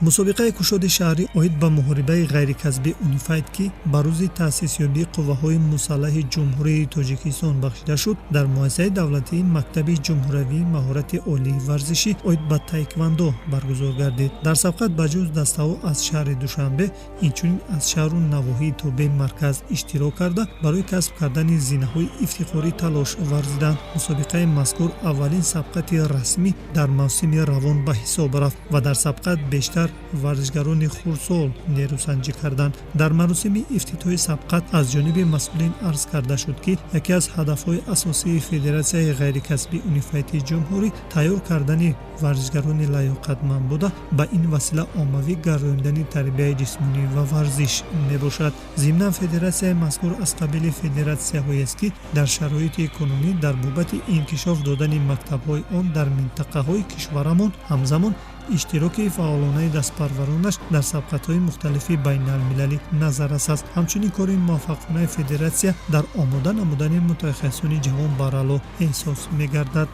Мусобиқаи кушоди шаҳрӣ оид ба муҳорибаи ғайрикасбӣ Унифайт, ки ба рӯзи таъсисёбии қувваҳои мусаллаҳи Ҷумҳурии Тоҷикистон бахшида шуд, дар муассисаи давлатии мактаби ҷумҳуриявии маҳорати олии варзишӣ оид ба таеквондо баргузор гардид. Дар сабқат ба ҷуз дастаҳо аз шаҳри Душанбе, инчунин аз шаҳру навоҳии тобеи марказ иштирок карда, барои касб кардани зинаҳои ифтихорӣ талош варзиданд. Мусобиқаи мазкур аввалин сабқати расмӣ дар мавсими равон ба ҳисоб рафт ва дар сабқат бештар варзишгарони хурдсол нерӯсанҷӣ карданд. Дар маросими ифтитоҳи сабқат аз ҷониби масъулин арз карда шуд, ки яке аз ҳадафҳои асосии Федератсияи ғайрикасбии Унифайти ҷумҳурӣ тайёр кардани варзишгарони лаёқатманд буда, ба ин васила оммавӣ гардонидани тарбияи ҷисмонӣ ва варзиш мебошад. Зимнан, федератсияи мазкур аз қабили федератсияҳоест, ки дар шароити кунунӣ дар бобати инкишоф додани мактабҳои он дар минтақаҳои кишварамон, ҳамзамон иштироки фаъолонаи дастпарваронаш дар сабқатҳои мухталифи байналмилалӣ назаррас аст. Ҳамчунин кори муваффақонаи федератсия дар омода намудани мутахассисони ҷавон барало эҳсос мегардад.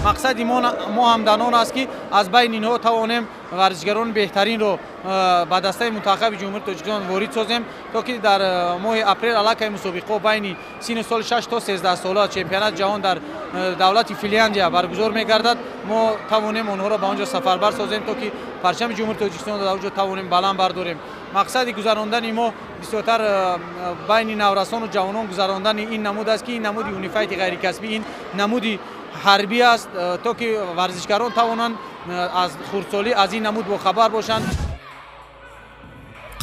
Мақсади мо ҳам дар он аст, ки аз байни инҳо тавонем варзишгарони беҳтаринро ба дастаи мунтахаби Ҷумҳурии Тоҷикистон ворид созем, то ки дар моҳи апрел аллакай мусобиқаҳо байни синни соли 6 то 13 сола чемпионати ҷаҳон дар давлати Финляндия баргузор мегардад. Мо тавонем онҳоро ба он ҷо сафарбар созем, то ки парчами Ҷумҳурии Тоҷикистонро дар он ҷо тавонем баланд бардорем. Мақсади гузарондани мо бисёртар байни наврасону ҷавонон гузарондани ин намуд аст, ки ин намуди унифайти ғайрикасбӣ ин намуди ҳарбӣ аст, то ки варзишгарон тавонанд аз хурдсолӣ аз ин намуд бохабар бошанд.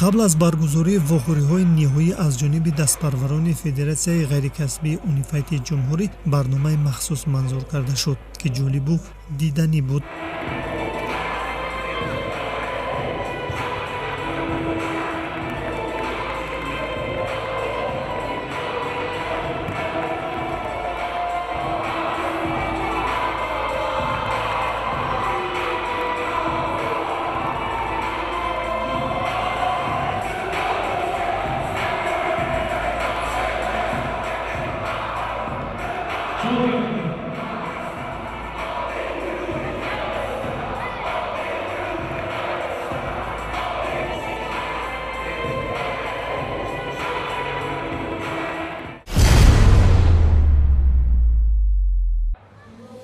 Қабл аз баргузории вохӯриҳои ниҳоӣ аз ҷониби дастпарварони Федератсияи ғайрикасбии Унифайти ҷумҳурӣ барномаи махсус манзур карда шуд, ки ҷолибу диданӣ буд.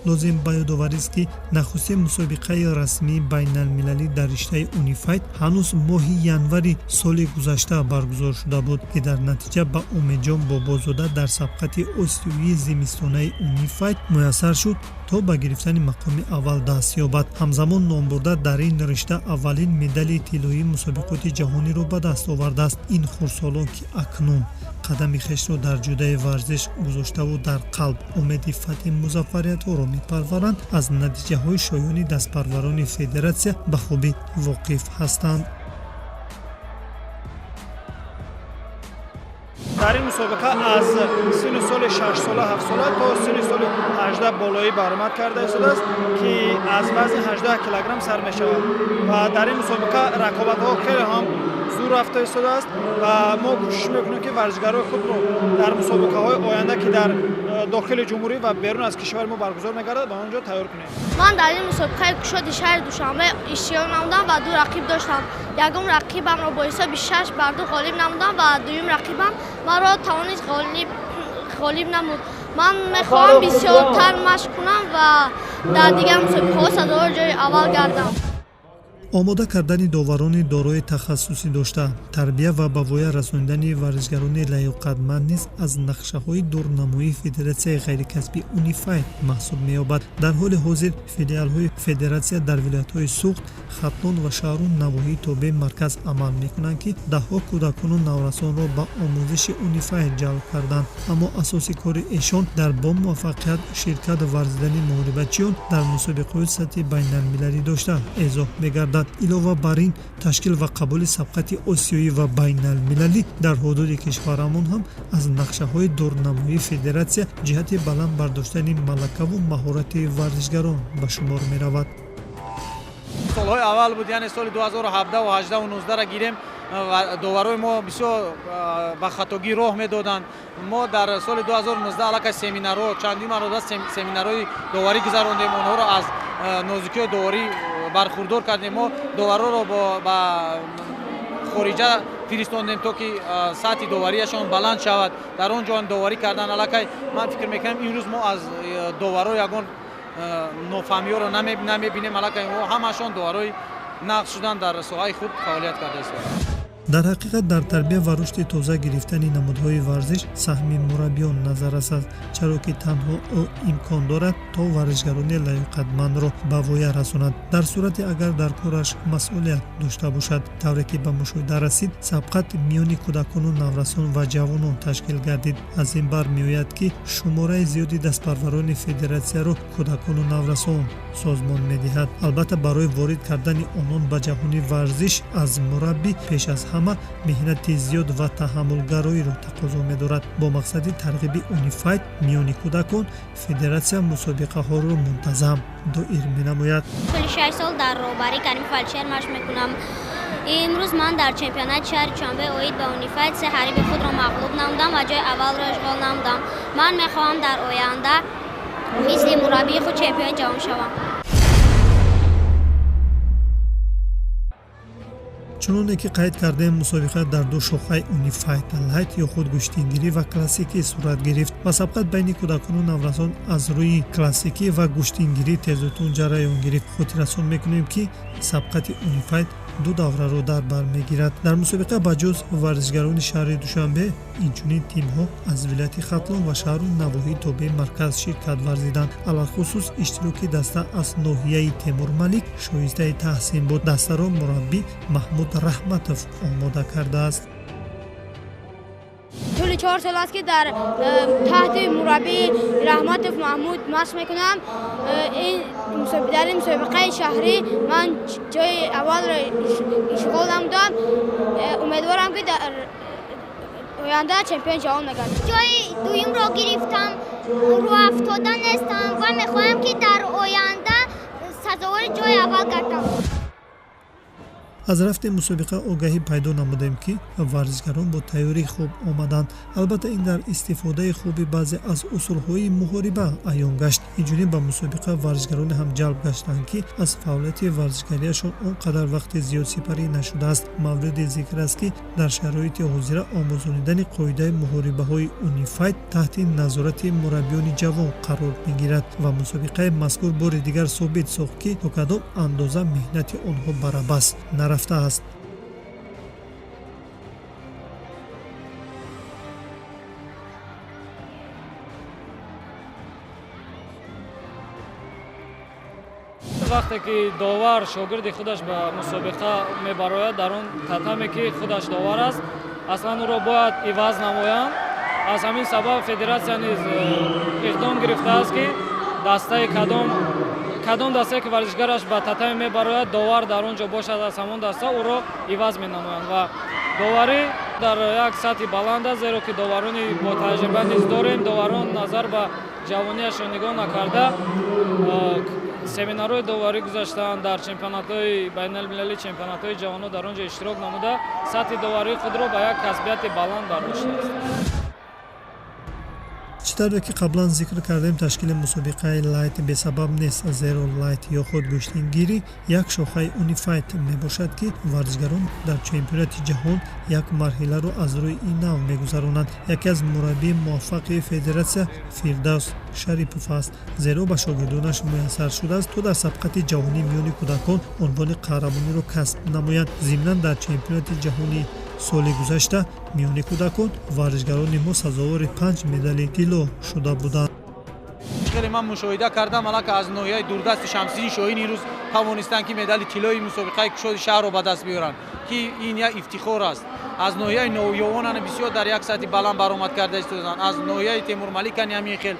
Лозим ба ёдоварист, ки нахустин мусобиқаи расмии байналмилалӣ дар риштаи Унифайт ҳанӯз моҳи январи соли гузашта баргузор шуда буд, ки дар натиҷа ба Умедҷон Бобозода дар сабқати осиёии зимистонаи Унифайт муяссар шуд, то ба гирифтани мақоми аввал даст ёбад. Ҳамзамон номбурда дар ин ришта аввалин медали тиллоии мусобиқоти ҷаҳониро ба даст овардааст. Ин хурдсолон, ки акнун қадами хешро дар ҷудаи варзиш гузоштаву дар қалб умеди фатҳи музаффариятҳоро мепарваранд, аз натиҷаҳои шоёни дастпарварони федератсия ба хубӣ воқиф ҳастанд. Дар ин мусобиқа аз синни соли 6 сола, 7 сола то синни соли 18 болоӣ баромад карда истодааст, ки аз вазни 18 килограмм сар мешавад ва дар ин мусобиқа рақобатҳо хеле ҳам зур рафта истодааст ва мо кӯшиш мекунем, ки варзишгарои худро дар мусобиқаҳои оянда, ки дар дохили ҷумҳурӣ ва берун аз кишвари мо баргузор мегардад, ба он ҷо тайёр кунем. Ман дар ин мусобиқаи кушоди шаҳри Душанбе иштирок намудам ва ду рақиб доштам. Ягум рақибамро бо ҳисоби 6-2 ғолиб намудам ва дуюм рақибам маро тавонист ғолиб намуд. Ман мехоҳам бисёртар машқ кунам ва дар дигар мусобиқаҳо сазовори ҷои аввал гардам. Омода кардани доварони дорои тахассусӣ дошта, тарбия ва ба воя расонидани варзишгарони лаёқатманд низ аз нақшаҳои дурнамоии Федератсияи ғайрикасбии Унифайт маҳсуб меёбад. Дар ҳоли ҳозир филиалҳои федератсия дар вилоятҳои Суғд, Хатлон ва шаҳру навоҳии тобеи марказ амал мекунанд, ки даҳҳо кӯдакону наврасонро ба омӯзиши Унифайт ҷалб карданд. Аммо асоси кори эшон дар бо муваффақият ширкат варзидани муҳорибачиён дар мусобиқаҳои сатҳи байналмилалӣ дошта эзоҳ мегардад. Илова бар ин, ташкил ва қабули сабқати осиёӣ ва байналмилалӣ дар ҳудуди кишварамон ҳам аз нақшаҳои дурнамоии федератсия ҷиҳати баланд бардоштани малакаву маҳорати варзишгарон ба шумор меравад. Солҳои аввал буд, яъне соли 2017 ва 18 ва 19 гирем, доварои мо бисёр ба хатогӣ роҳ медоданд. Мо дар соли 2019 аллакай семинарҳо, чандин маротиба семинарҳои доварӣ гузарондем, онҳоро аз нозукиҳои доварӣ бархурдор кардем. Мо доварҳоро ба хориҷа фиристондем, то ки сатҳи доварияшон баланд шавад. Дар он ҷо доварӣ кардан аллакай ман фикр мекунам имрӯз мо аз доварҳо ягон нофаҳмиҳоро намебинем. Аллакай ҳамашон доварҳои нақш шудан дар соҳаи худ фаъолият карда истодаанд. Дар ҳақиқат дар тарбия ва рушди тоза гирифтани намудҳои варзиш саҳми мураббиён назаррас аст, чаро ки танҳо ӯ имкон дорад то варзишгарони лаёқатмандро ба воя расонад, дар сурате агар дар кораш масъулият дошта бошад. Тавре ки ба мушоҳида расид, сабқат миёни кӯдакону наврасон ва ҷавонон ташкил гардид. Аз ин бармеояд, ки шумораи зиёди дастпарварони федератсияро кӯдакону наврасон созмон медиҳад. Албатта, барои ворид кардани онон ба ҷаҳони варзиш аз мураббӣ пеш аз ҳама меҳнати зиёд ва таҳаммулгароиро тақозо медорад. Бо мақсади тарғиби унифайт миёни кӯдакон федератсия мусобиқаҳоро мунтазам доир менамояд. Тӯли 6 сол дар роҳбарии Каримов Алишер машқ мекунам. Имрӯз ман дар чемпионати шаҳри Душанбе оид ба унифайт 3 ҳариби худро мағлуб намудам ва ҷои аввалро ишғол намудам. Ман мехоҳам дар оянда мисли мураббии худ чемпиони ҷаҳон шавам. Чуноне ки қайд кардем, мусобиқа дар ду шохаи унифайт лайт ё худ гӯштингирӣ ва классикӣ сурат гирифт ва сабқат байни кӯдакону наврасон аз рӯи классикӣ ва гӯштингирӣ тезутун ҷараён гирифт. Хотиррасон мекунем, ки сабқати унифайт ду давраро дар бар мегирад. Дар мусобиқа ба ҷуз варзишгарони шаҳри Душанбе инчунин тимҳо аз вилояти Хатлон ва шаҳру навоҳии тобеи марказ ширкат варзиданд. Алалхусус иштироки даста аз ноҳияи Темурмалик шоистаи таҳсин буд. Дастаро мураббӣ Маҳмуд Раҳматов омода кардааст. Тӯли 4 сол аст, ки дар таҳти мураббии Раҳматов Маҳмуд машқ мекунам. Дар ин мусобиқаи шаҳрӣ ман ҷои аввалро ишғол намудам. Умедворам, ки дар оянда чемпиони ҷаҳон мегардам. Ҷои дуюмро гирифтам, рӯафтода нестам ва мехоҳам, ки дар оянда сазовори ҷои аввал гардам. Аз рафти мусобиқа огаҳӣ пайдо намудем, ки варзишгарон бо тайёрии хуб омаданд. Албатта, ин дар истифодаи хуби баъзе аз усулҳои муҳориба аён гашт. Инчунин ба мусобиқа варзишгароне ҳам ҷалб гаштанд, ки аз фаъолияти варзишгариашон он қадар вақти зиёд сипарӣ нашудааст. Мавриди зикр аст, ки дар шароити ҳозира омӯзонидани қоидаи муҳорибаҳои унифайт таҳти назорати мураббиёни ҷавон қарор мегирад ва мусобиқаи мазкур бори дигар собит сохт, ки то кадом андоза меҳнати онҳо барабас нарафтааст. Вақте ки довар шогирди худаш ба мусобиқа мебарояд, дар он татаме ки худаш довар аст, аслан ӯро бояд иваз намоянд. Аз ҳамин сабаб федератсия низ иқдом гирифтааст, ки дастаи кадом дастае ки варзишгараш ба татами мебарояд, довар дар он ҷо бошад, аз ҳамон даста ӯро иваз менамоянд. Ва доварӣ дар як сатҳи баланд аст, зеро ки доварони бо таҷриба низ дорем. Доварон назар ба ҷавонияшон нигоҳ накарда семинарҳои доварӣ гузаштаанд, дар чемпионатҳои байналмилалӣ, чемпионатҳои ҷавонон дар он ҷо иштирок намуда, сатҳи доварии худро ба як касбияти баланд бардоштааст. Чӣ тавре ки қаблан зикр кардем, ташкили мусобиқаи лайт бесабаб нест, зеро лайт ё худ гӯштингирӣ як шохаи унифайт мебошад, ки варзишгарон дар чемпионати ҷаҳон як марҳиларо аз рӯи ин нав мегузаронанд. Яке аз мураббии муваффақи федератсия Фирдавс Шарипов аст, зеро ба шогирдонаш муяссар шудааст, то дар сабқати ҷаҳонӣ миёни кӯдакон унвони қаҳрамониро касб намоянд. Зимнан дар чемпионати ҷаҳонӣ соли гузашта миёни кӯдакон варзишгарони мо сазовори 5 медали тилло шуда буданд. Хеле ман мушоҳида кардам, аллака аз ноҳияи дурдасти Шамсиддин Шоҳин имрӯз тавонистанд, ки медали тиллои мусобиқаи кушоди шаҳрро ба даст биёранд, ки ин як ифтихор аст. Аз ноҳияи Новёвонан бисёр дар як сатҳи баланд баромад карда истоданд, аз ноҳияи Темурмаликани ҳамин хел,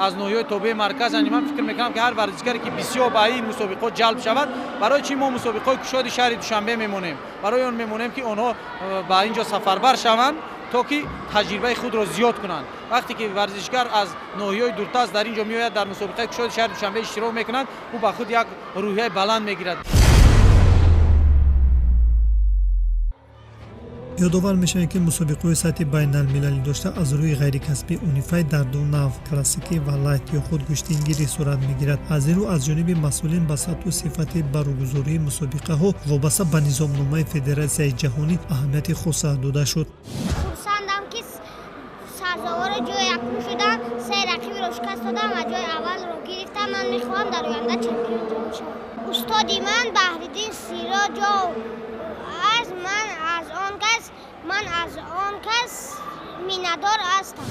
аз ноҳияи тобеи марказ. Ман фикр мекунам, ки ҳар варзишгаре ки бисёр ба ин мусобиқот ҷалб шавад, барои чӣ мо мусобиқаҳои кушоди шаҳри Душанбе мемонем? Барои он мемонем, ки онҳо ба ин ҷо сафарбар шаванд, то ки таҷрибаи худро зиёд кунанд. Вақте ки варзишгар аз ноҳияҳои дуртаст дар ин ҷо меояд, дар мусобиқаи кушоди шаҳри Душанбе иштирок мекунад, ӯ ба худ як рӯҳияи баланд мегирад. Ёдовар мешавем, ки мусобиқаҳои сатҳи байналмилалӣ дошта аз рӯи ғайрикасбии унифайт дар ду нав классикӣ ва лайт ё худ гӯштингирӣ сурат мегирад. Аз ин рӯ аз ҷониби масъулин ба сатҳу сифати баргузории мусобиқаҳо вобаста ба низомномаи федератсияи ҷаҳонӣ аҳамияти хоса дода шуд. Хурсандам, ки сазовори ҷои якум шудам, се рақибро шикаст додам ва ҷои аввалро гирифтам. Ман мехоҳам дар оянда чемпион ҷаҳон шавам. Устоди ман Баҳриддин Сироҷов аст. Ман аз он кас миннатдор ҳастам.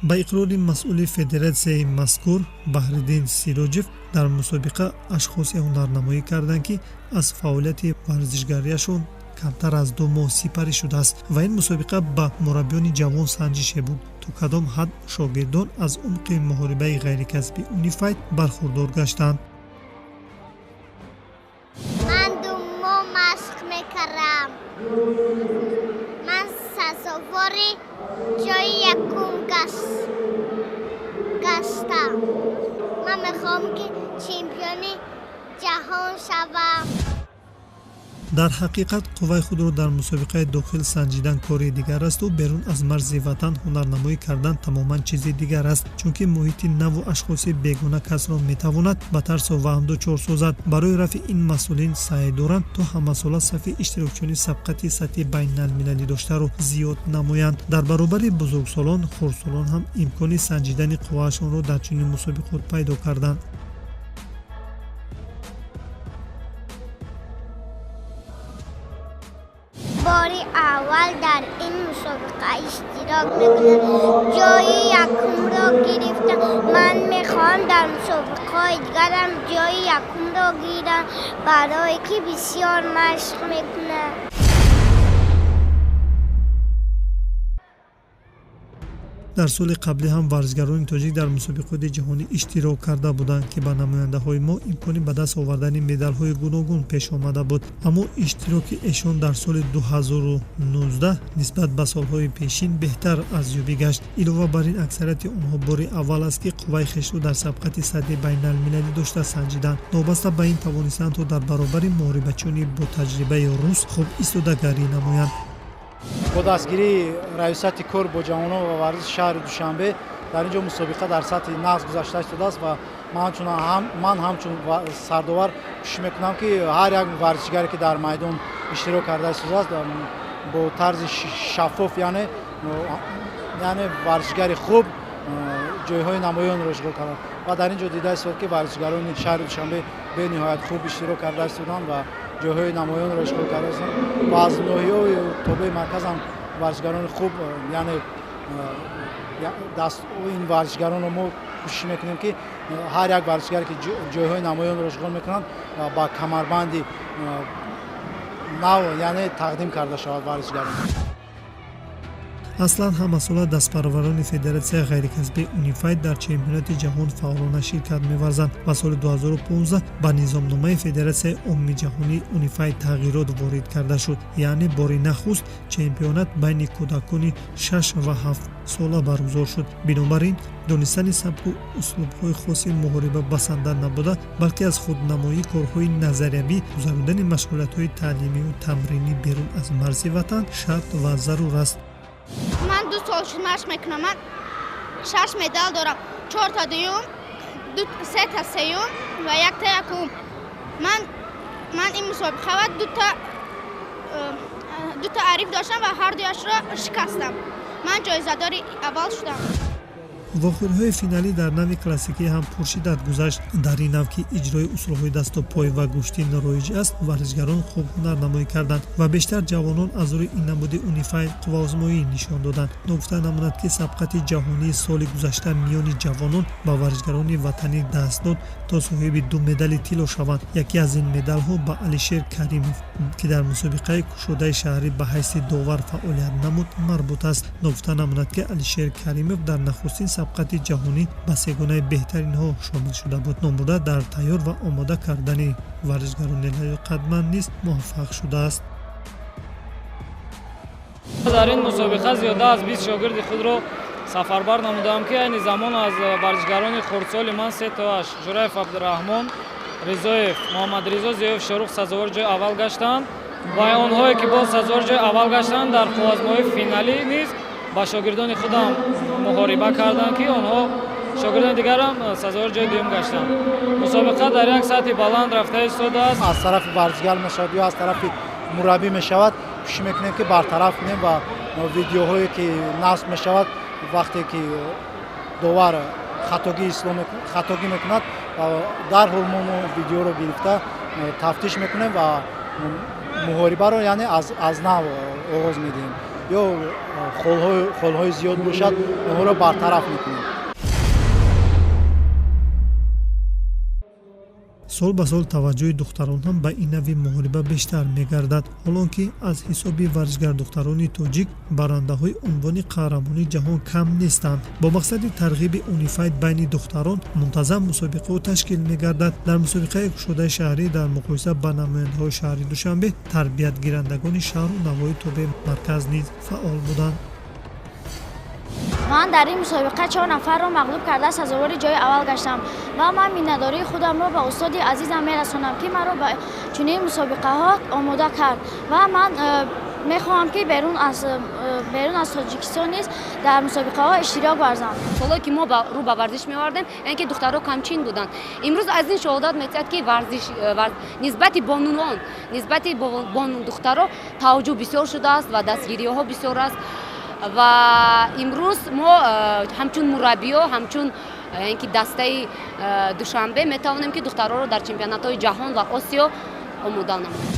Ба иқрори масъули федератсияи мазкур Баҳриддин Сироҷев, дар мусобиқа ашхосе ҳунарнамоӣ карданд, ки аз фаъолияти варзишгариашон камтар аз 2 моҳ сипарӣ шудааст ва ин мусобиқа ба мураббиёни ҷавон санҷише буд, то кадом ҳад шогирдон аз умқи муҳорибаи ғайрикасбии унифайт бархурдор гаштанд. Ман 2 моҳ машқ мекардам. Ман сазовори ҷои якум гаштам. Ман мехоҳам, ки чемпиони ҷаҳон шавам. Дар ҳақиқат, қувваи худро дар мусобиқаи дохил санҷидан кори дигар асту берун аз марзи ватан ҳунарнамоӣ кардан тамоман чизи дигар аст, чунки муҳити наву ашхоси бегона касро метавонад ба тарсу ваҳм дучор созад. Барои рафъи ин масъулин саъй доранд, то ҳамасола сафи иштирокчиёни сабқати сатҳи байналмилалӣ доштаро зиёд намоянд. Дар баробари бузургсолон, хурдсолон ҳам имкони санҷидани қувваашонро дар чунин мусобиқот пайдо карданд. Бори аввал дар ин мусобиқа иштирок мекунам, ҷои якумро гирифтам. Ман мехоҳам дар мусобиқаҳои дигарам ҷои якумро гирам, барое ки бисёр машқ мекунам. Дар соли қаблӣ ҳам варзишгарони тоҷик дар мусобиқоти ҷаҳонӣ иштирок карда буданд, ки ба намояндаҳои мо имкони ба даст овардани медалҳои гуногун пеш омада буд. Аммо иштироки эшон дар соли 2019 нисбат ба солҳои пешин беҳтар арзёбӣ гашт. Илова бар ин, аксарияти онҳо бори аввал аст, ки қувваи хешро дар сабқати сатҳи байналмилалӣ дошта санҷиданд. Новобаста ба ин, тавонистанд, то дар баробари муҳорибачиёни ботаҷрибаи рус хуб истодагарӣ намоянд. Бо дастгирии раёсати кор бо ҷавонон ва варзиши шаҳри Душанбе дар ин ҷо мусобиқа дар сатҳи нағз гузашта истодааст ва ман ҳамчун сардовар кӯшиш мекунам, ки ҳар як варзишгаре, ки дар майдон иштирок карда истодааст, бо тарзи шаффоф, яъне варзишгари хуб ҷойҳои намоёнро ишғол карданд. Ва дар ин ҷо дида истод, ки варзишгарони шаҳри Душанбе бениҳоят хуб иштирок карда истоданд ва ҷойҳои намоёнро ишғол карда истоданд ва аз ноҳияҳои тобеи марказ ҳам варзишгарони хуб, яъне ин варзишгаронро мо кӯшиш мекунем, ки ҳар як варзишгаре, ки ҷойҳои намоёнро ишғол мекунанд, ба камарбанди нав, яъне тақдим карда шавад варзишгарон. Аслан, ҳамасола дастпарварони федератсияи ғайрикасбии унифайт дар чемпионати ҷаҳон фаъолона ширкат меварзанд ва соли 2015 ба низомномаи федератсияи умумиҷаҳонии унифайт тағйирот ворид карда шуд, яъне бори нахуст чемпионат байни кӯдакони 6 ва 7 сола баргузор шуд. Бинобар ин, донистани сабку услубҳои хоси муҳориба басанда набуда, балки аз худнамоии корҳои назариявӣ, гузарондани машғулиятҳои таълимию тамринӣ берун аз марзи ватан шарт ва зарур аст. Ман 2 сол шуд машқ мекунам. Ман шаш медал дорам: чорта дуюм, сета сеюм ва якта якум. Ман ин мусобиқава дута ҳариф доштам ва ҳар дуяшро шикастам. Ман ҷоизадори аввал шудам. Вохӯриҳои финалӣ дар нави классикӣ ҳам пуршиддат гузашт. Дар ин нав, ки иҷрои усулҳои дасту пой ва гӯштин роиҷ аст, варзишгарон хуб ҳунарнамоӣ карданд ва бештар ҷавонон аз рӯи ин намуди унифайт қувваозмоӣ нишон доданд. Ногуфта намонад, ки сабқати ҷаҳонии соли гузашта миёни ҷавонон ба варзишгарони ватанӣ даст дод, то соҳиби ду медали тилло шаванд. Яке аз ин медалҳо ба Алишер Каримов, ки дар мусобиқаи кушодаи шаҳрӣ ба ҳайси довар фаъолият намуд, марбут аст. Ногуфта намонад, ки Алишер Каримов дар нахустин сабқати ҷаҳонӣ ба сегонаи беҳтаринҳо шомил шуда буд. Номбурда дар тайёр ва омода кардани варзишгарони лаёқатманд низ муваффақ шудааст. Дар ин мусобиқа зиёда аз 20 шогирди худро сафарбар намудаам, ки айни замон аз варзишгарони хурдсоли ман се тоаш Ҷураев Абдураҳмон, Ризоев Муҳаммадризо, Зиёев Шорух сазовори ҷои аввал гаштанд. Ва онҳое ки боз сазовори ҷои аввал гаштанд, дар қувваозмоии финалӣ низ ба шогирдони худам муҳориба карданд, ки онҳо шогирдони дигарам сазовори ҷои дуюм гаштанд. Мусобиқа дар як сатҳи баланд рафта истодааст. Аз тарафи варзишгар мешавад ё аз тарафи мураббӣ мешавад, кӯшиш мекунем, ки бартараф кунем ва видеоҳое ки насб мешавад, вақте ки довар хатогӣ мекунад, дарҳол мо видеоро гирифта тафтиш мекунем ва муҳорибаро, яъне аз нав оғоз медиҳем, ё холҳои зиёд бошад, онҳоро бартараф мекунем. Сол ба сол таваҷҷӯҳи духтарон ҳам ба ин нави муҳориба бештар мегардад, ҳолон ки аз ҳисоби варзишгардухтарони тоҷик барандаҳои унвони қаҳрамонии ҷаҳон кам нестанд. Бо мақсади тарғиби унифайт байни духтарон мунтазам мусобиқаҳо ташкил мегардад. Дар мусобиқаи кушодаи шаҳрӣ дар муқоиса ба намояндаҳои шаҳри Душанбе тарбиятгирандагони шаҳру навоҳии тобеи марказ низ фаъол буданд. Ман дар ин мусобиқа 4 нафарро мағлуб карда сазовори ҷои аввал гаштам ва ман миннатдории худамро ба устоди азизам мерасонам, ки маро ба чунин мусобиқаҳо омода кард ва ман мехоҳам, ки берун аз Тоҷикистон низ дар мусобиқаҳо иштирок варзам. Солҳое ки мо рӯ ба варзиш меовардем, яъне ки духтарҳо камчин буданд. Имрӯз аз ин шаҳодат метиҳад, ки варзиш нисбати бонувон, нисбати духтарҳо таваҷҷӯҳ бисёр шудааст ва дастгириҳо бисёр аст. Ва имрӯз мо ҳамчун мураббиё, ҳамчун ки дастаи Душанбе метавонем, ки духтарҳоро дар чемпионатҳои ҷаҳон ва Осиё омода намоем.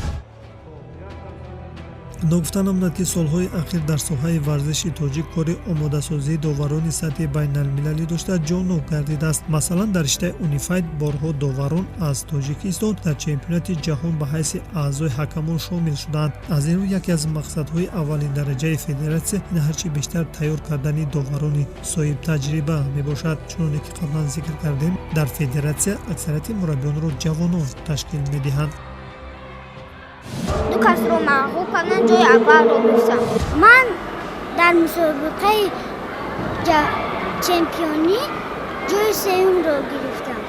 Ногуфта намонад, ки солҳои ахир дар соҳаи варзиши тоҷик кори омодасозии доварони сатҳи байналмилалӣ дошта ҷоннок гардидааст. Масалан, дар риштаи унифайт борҳо доварон аз Тоҷикистон дар чемпионати ҷаҳон ба ҳайси аъзои ҳакамон шомил шуданд. Аз ин рӯ яке аз мақсадҳои аввалин дараҷаи федератсия ин ҳарчи бештар тайёр кардани доварони соҳибтаҷриба мебошад. Чуноне ки қаблан зикр кардем, дар федератсия аксарияти мураббиёнро ҷавонон ташкил медиҳанд. 2 касро мағлуб кардам, ҷои аввалро гирифтам. Ман дар мусобиқаи чемпионӣ ҷои сеюмро гирифтам.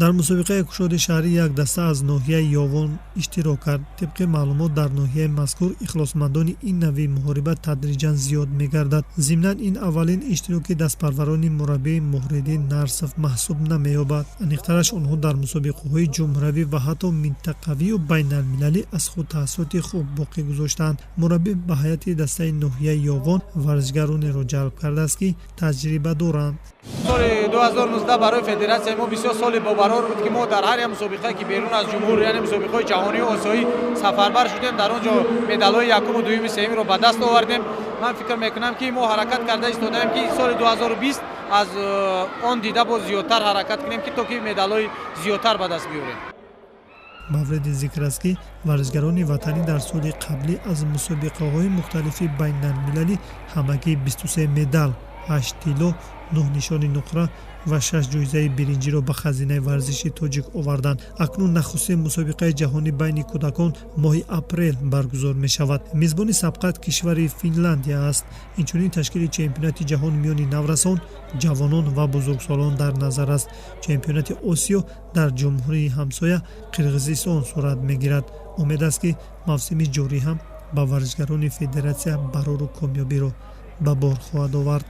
Дар мусобиқаи кушоди шаҳрӣ як даста аз ноҳияи Ёвон иштирок кард. Тибқи маълумот, дар ноҳияи мазкур ихлосмандони ин нави муҳориба тадриҷан зиёд мегардад. Зимнан ин аввалин иштироки дастпарварони мураббии Муҳриддин Нарсов маҳсуб намеёбад. Аниқтараш, онҳо дар мусобиқаҳои ҷумҳуравӣ ва ҳатто минтақавию байналмилалӣ аз худ таассуроти хуб боқӣ гузоштаанд. Мураббӣ ба ҳайати дастаи ноҳияи Ёвон варзишгаронеро ҷалб кардааст, ки таҷриба доранд. Соли 2019 барои федератсияи мо бисёр соли бобарор буд, ки мо дар ҳар як мусобиқае, ки берун аз ҷумҳур, яъне мусобиқаҳои ҷаҳонию осиёӣ сафарбар шудем, дар он ҷо медалҳои якуму дуюми сеюмро ба даст овардем. Ман фикр мекунам, ки мо ҳаракат карда истодаем, ки соли 2020 аз он дида боз зиёдтар ҳаракат кунем, ки то ки медалҳои зиёдтар ба даст биёрем. Мавриди зикр аст, ки варзишгарони ватанӣ дар соли қаблӣ аз мусобиқаҳои мухталифи байналмилалӣ ҳамагӣ 23 медал, 8 тилло, 9 нишони нуқра ва 6 ҷоизаи биринҷиро ба хазинаи варзиши тоҷик оварданд. Акнун нахустин мусобиқаи ҷаҳонӣ байни кӯдакон моҳи апрел баргузор мешавад. Мизбони сабқат кишвари Финландия аст. Инчунин ташкили чемпионати ҷаҳон миёни наврасон, ҷавонон ва бузургсолон дар назар аст. Чемпионати Осиё дар ҷумҳурии ҳамсоя Қирғизистон сурат мегирад. Умед аст, ки мавсими ҷорӣ ҳам ба варзишгарони федератсия барору комёбиро ба бор хоҳад овард.